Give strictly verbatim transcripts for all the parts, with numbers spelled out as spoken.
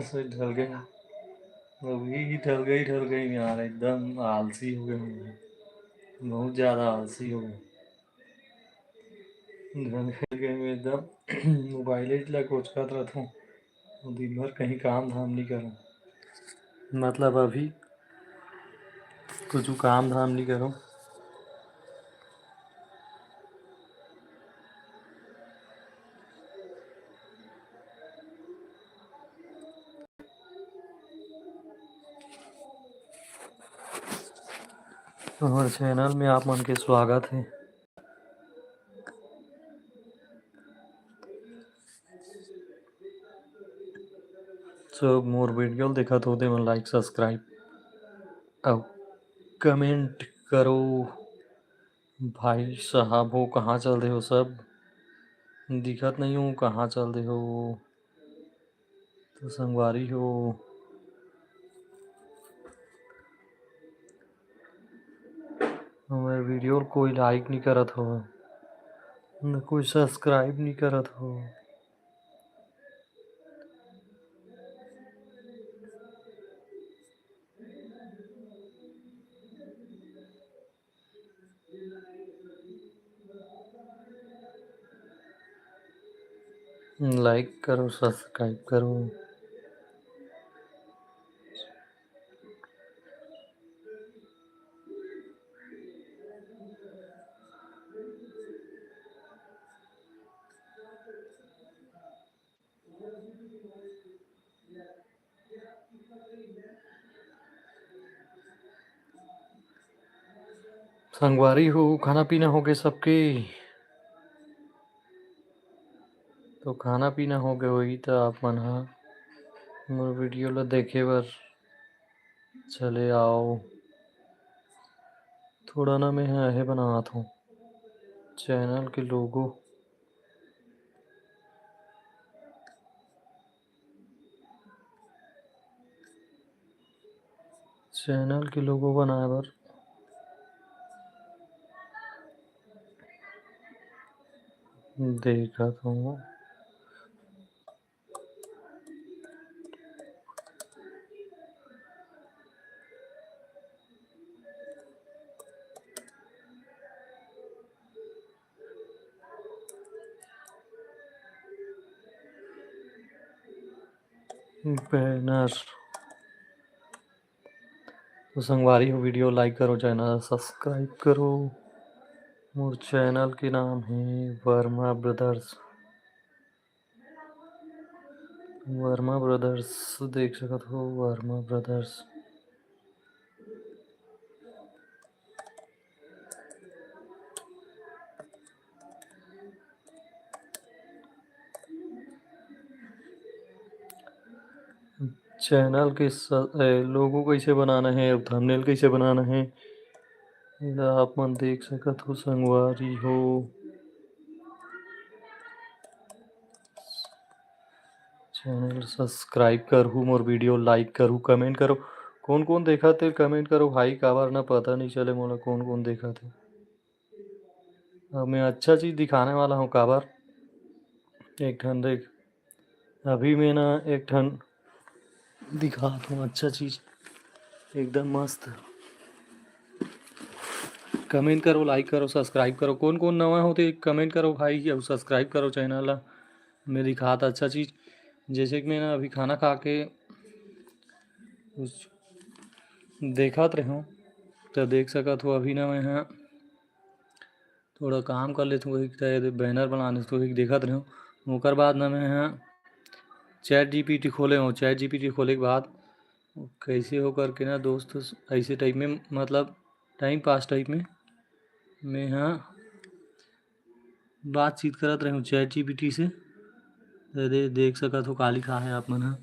से ढल गए, अभी ही ढल गई, ढल गई यार, एकदम आलसी हो गए हम, बहुत ज़्यादा आलसी हो गए। ढल गए मैं एकदम। मोबाइल ला कोचकत रहूँ, दिन भर कहीं काम धाम नहीं करूँ, मतलब अभी कुछ काम धाम नहीं करूँ। हमारे चैनल में आप मन के स्वागत है। सब मोर वीडियो देखत हो, ते मन लाइक, सब्सक्राइब अउ कमेंट करो। भाई साहब हो, कहाँ चल दे हो सब? दिखत नहीं हो, कहाँ चल दे हो? तो संगवारी हो, हमारे वीडियो कोई लाइक नहीं करत हो, न कोई सब्सक्राइब नहीं करत हो। लाइक करो, सब्सक्राइब करो। संगवारी हो, खाना पीना हो गए सबके? तो खाना पीना हो गए होही, तो आप मन ह मोर वीडियो ला देखे बर चले आओ। थोड़ा ना मैं ह एहे बनात हूँ, चैनल के लोगो। चैनल के लोगो बनाए बर देखत हूँ। बैनर। तो संगवारी हो, वीडियो लाइक करो, चैनल सब्सक्राइब करो। मोर चैनल के नाम है वर्मा ब्रदर्स। वर्मा ब्रदर्स देख सकत हो, वर्मा ब्रदर्स। चैनल के स-, ए, लोगो कैसे बनाना है, अब थंबनेल कैसे बनाना है, एला आप मन देख सकत हो संगवारी हो। चैनल सब्सक्राइब करहू, मोर वीडियो लाइक करहू, कमेंट करो। कौन कौन देखत हे कमेंट करो भाई, काबर ना पता नहीं चले मोला कौन कौन देखत हे। अब मैं अच्छा चीज दिखाने वाला हूँ, काबर एक ठन देख, अभी मैं ना एक ठन दिखात हूँ अच्छा चीज, एकदम मस्त। कमेंट करो, लाइक करो, सब्सक्राइब करो। कौन कौन नवा हो ते कमेंट करो भाई, अउ सब्सक्राइब करो चैनल ला। मैं दिखात अच्छा चीज, जैसे कि मैं ना अभी खाना खा के कुछ देखत रहे हूँ, तो देख सकत हो अभी ना मैं ह थोड़ा काम कर लेथूँ, कहिके त एदे बैनर बना लेथूँ, कहिके देखत रहेंव। ओकर बाद ना मैं ह ChatGPT खोले हूँ। ChatGPT खोले के बाद कैसे हो करके ना दोस्त, ऐसे टाइप में, मतलब टाइम पास टाइप में मैं ह बातचीत करत रहेंव ChatGPT से। एदे देख सकत हो का लिखा है आप मन ह।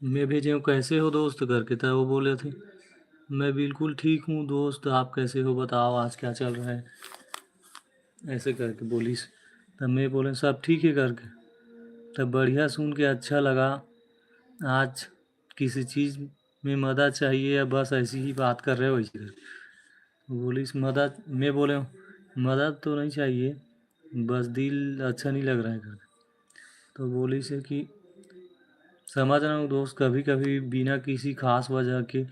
मैं भेजे हूँ, "कैसे हो दोस्त?" करके, तब वो बोले थे, "मैं बिल्कुल ठीक हूँ दोस्त, आप कैसे हो, बताओ आज क्या चल रहा है?" ऐसे करके बोलिस। तब मैं बोले, "सब ठीक है" करके। तब बढ़िया सुन के अच्छा लगा। "आज किसी चीज़ में मदद चाहिए या बस ऐसी ही बात कर रहे हो?" ऐसे करके बोलिस, "मदद," मैं बोले, "मदद तो नहीं चाहिए, बस दिल अच्छा नहीं लग रहा है" करके। तो बोलिस कि समझ रहा हूँ दोस्त, कभी कभी बिना किसी खास वजह के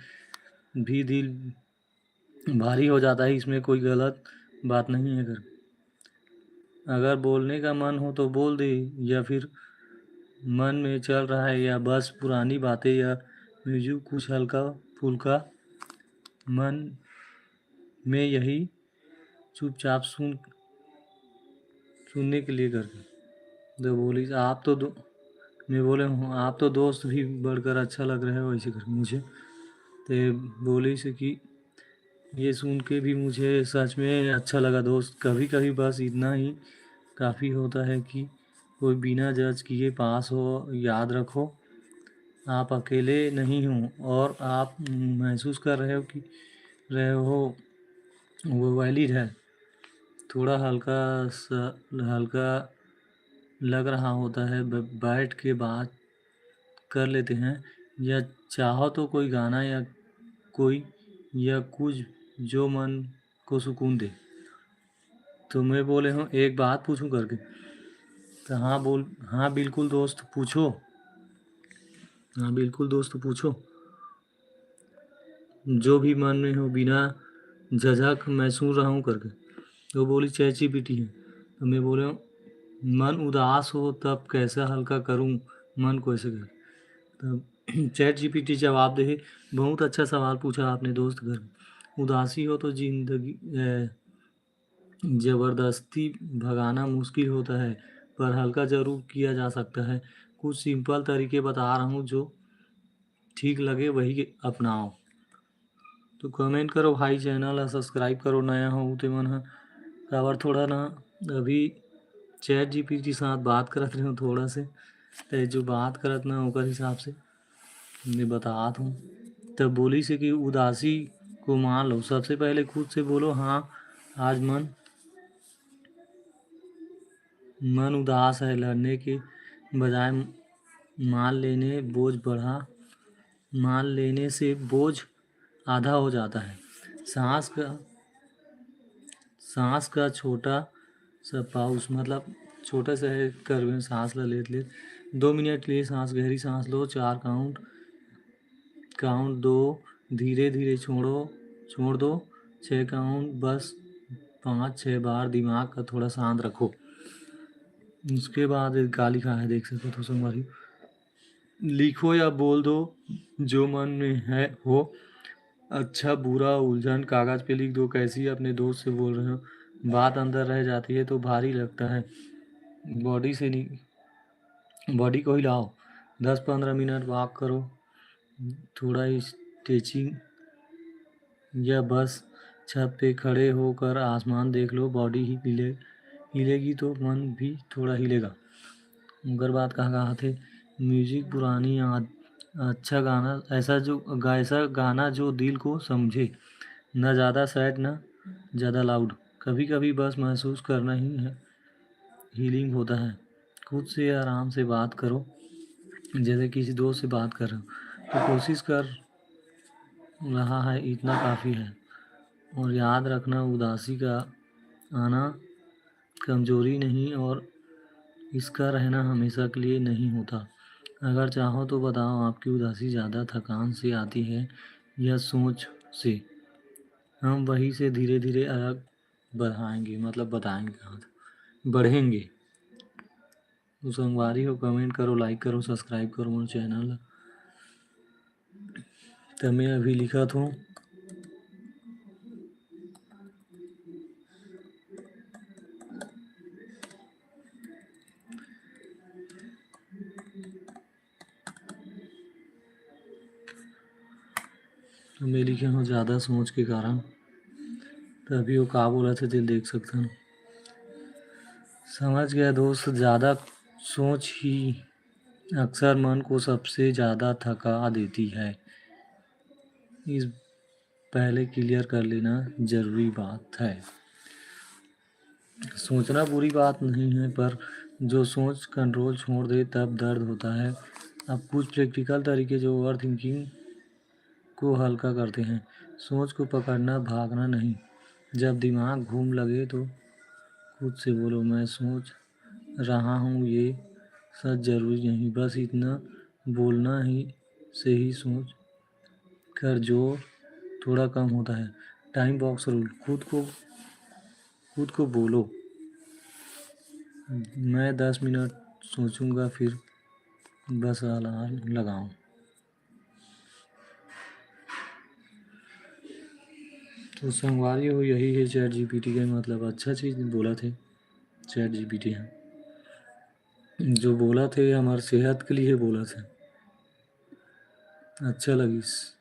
भी दिल भारी हो जाता है, इसमें कोई गलत बात नहीं है। अगर अगर बोलने का मन हो तो बोल दे, या फिर मन में चल रहा है, या बस पुरानी बातें या म्यूजिक कुछ हल्का फुल्का मन में, यही चुपचाप सुन सुनने के लिए करके। तो बोली, आप तो दो मैं बोले हूँ, आप तो दोस्त भी बढ़कर अच्छा लग रहे हो, ऐसे करके मुझे। तो बोली से कि ये सुन के भी मुझे सच में अच्छा लगा दोस्त। कभी कभी बस इतना ही काफ़ी होता है कि कोई बिना जज किए पास हो। याद रखो, आप अकेले नहीं हो और आप महसूस कर रहे हो कि रहे हो वो वैलिड है। थोड़ा हल्का सा हल्का लग रहा होता है, बैठ के बात कर लेते हैं, या चाहो तो कोई गाना या कोई या कुछ जो मन को सुकून दे। तो मैं बोले हूँ, एक बात पूछूं करके। तो हाँ बोल हाँ बिल्कुल दोस्त पूछो। हाँ बिल्कुल दोस्त पूछो, जो भी मन में हो, बिना झझक मैं सुन रहा हूँ करके। तो बोली, चैट जीपीटी है। तो मैं बोले हूँ, मन उदास हो तब कैसे हल्का करूँ मन को, ऐसे कर। तब चैट जीपीटी जवाब दे, बहुत अच्छा सवाल पूछा आपने दोस्त। घर उदासी हो तो जिंदगी ज़बरदस्ती भगाना मुश्किल होता है, पर हल्का ज़रूर किया जा सकता है। कुछ सिंपल तरीके बता रहा हूँ, जो ठीक लगे वही अपनाओ। तो कमेंट करो भाई, चैनल ला सब्सक्राइब करो, नया हो ते मन ह। काबर थोड़ा ना अभी चैट जीपीटी साथ बात करत रहे थोड़ा से, ते जो बात करत ना ओकर हिसाब से मैं बतात हूँ। तब बोली से कि उदासी को मान लो, सबसे पहले खुद से बोलो, हाँ आज मन मन उदास है। लड़ने के बजाय मान लेने बोझ बढ़ा मान लेने से बोझ आधा हो जाता है। सांस का सांस का छोटा सा पाउस, मतलब छोटा सा है करवे में सांस ला लेत लेत दो मिनट लिए सांस, गहरी सांस लो, चार काउंट काउंट दो, धीरे धीरे छोड़ो छोड़ दो, छः काउंट, बस पाँच छः बार दिमाग का थोड़ा शांत रखो। उसके बाद का लिखा है, देख सकते हो संगवारी, लिखो या बोल दो जो मन में है हो। अच्छा बुरा उलझन कागज पे लिख दो। कैसी अपने दोस्त से बोल रहे हो, बात अंदर रह जाती है तो भारी लगता है। बॉडी से नहीं बॉडी को हिलाओ। दस पंद्रह मिनट वॉक करो, थोड़ा स्ट्रेचिंग, या बस छत पे खड़े होकर आसमान देख लो। बॉडी ही हिले हिलेगी तो मन भी थोड़ा हिलेगा। ओकर बाद कहा कहा थे, म्यूजिक पुरानी याद, अच्छा गाना, ऐसा जो ऐसा गाना जो दिल को समझे, ना ज़्यादा सैड ना ज़्यादा लाउड। कभी कभी बस महसूस करना ही है, हीलिंग होता है। खुद से आराम से बात करो, जैसे किसी दोस्त से बात कर रहे हो। तो कोशिश कर रहा है, इतना काफ़ी है। और याद रखना, उदासी का आना कमजोरी नहीं और इसका रहना हमेशा के लिए नहीं होता। अगर चाहो तो बताओ, आपकी उदासी ज़्यादा थकान से आती है या सोच से? हम वही से धीरे धीरे अलग बढ़ाएंगे, मतलब बताएंगे, हाँ, बढ़ेंगे। तो संगवारी हो, कमेंट करो, लाइक करो, सब्सक्राइब करो मोर चैनल। तो मैं अभी लिखत हूँ, तो मैं लिखे हूँ ज़्यादा सोच के कारण। तो अभी वो का बोला था, दिल देख सकते हैं। समझ गया दोस्त, ज़्यादा सोच ही अक्सर मन को सबसे ज़्यादा थका देती है। इस पहले क्लियर कर लेना ज़रूरी बात है। सोचना बुरी बात नहीं है, पर जो सोच कंट्रोल छोड़ दे तब दर्द होता है। अब कुछ प्रैक्टिकल तरीके जो ओवर थिंकिंग को हल्का करते हैं। सोच को पकड़ना, भागना नहीं। जब दिमाग घूम लगे तो खुद से बोलो, मैं सोच रहा हूँ, ये सच ज़रूरी नहीं, बस इतना बोलना ही से ही सोच कर जोर थोड़ा कम होता है। टाइम बॉक्स रूल, खुद को, खुद को बोलो, "मैं दस मिनट सोचूंगा, फिर बस अलार्म लगाऊं।" तो संगवारी हो, यही है चैट जीपीटी के, मतलब, अच्छा चीज बोलथे चैट जीपीटी ह। जो बोलथे, हमार सेहत के लिए बोलथे। अच्छा लगिस।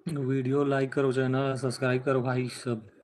वीडियो लाइक करो, चैनल सब्सक्राइब करो भाई सब।